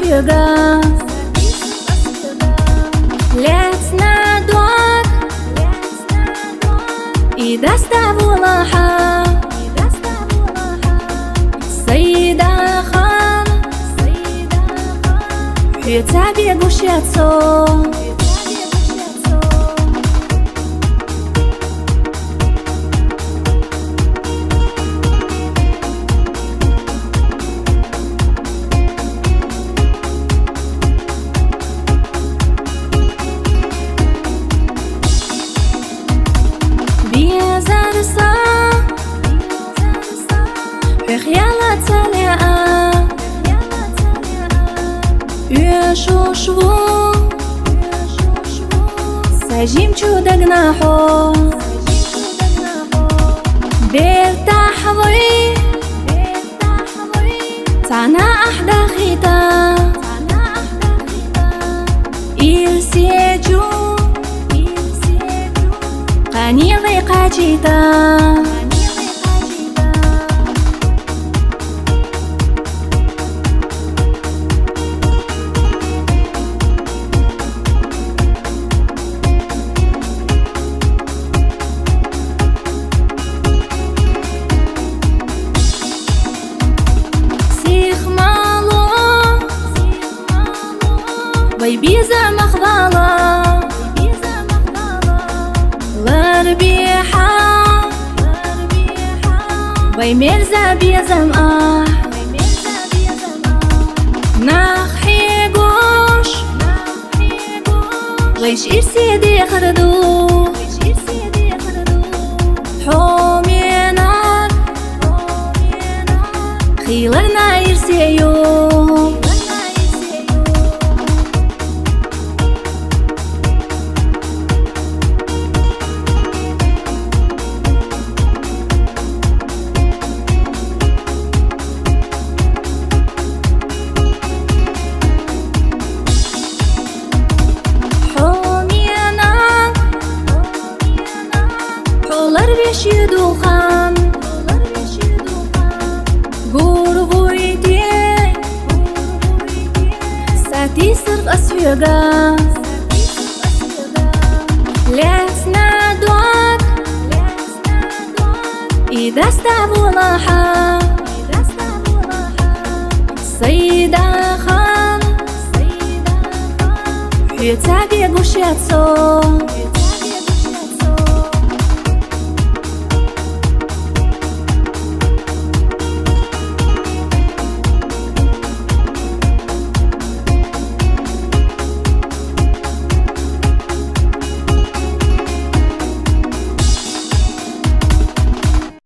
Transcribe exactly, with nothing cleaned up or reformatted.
Йога. Лецна дог и даста волаха. Сайдахан, хьоца бегуш я цо. Безар са, хьехъяла цалеа, уьшуш ву са жимчу дагнахьо. Бертахь вай цана ахь дахита, ирсечу къанилай кхачита. Сихмало вай безам ахвала, ларбихьа вай мерза безам ахь. Нах хьегуш вайш ирсе дехар ду. Хьо менар хиларна ирсе ю. Хьо менар, хьо ларвеш ю духан, гур вуйти сатийсар ас хьоьга. Лецна дог и даста волаха. Сайдахан, хьоца бегуш я цо.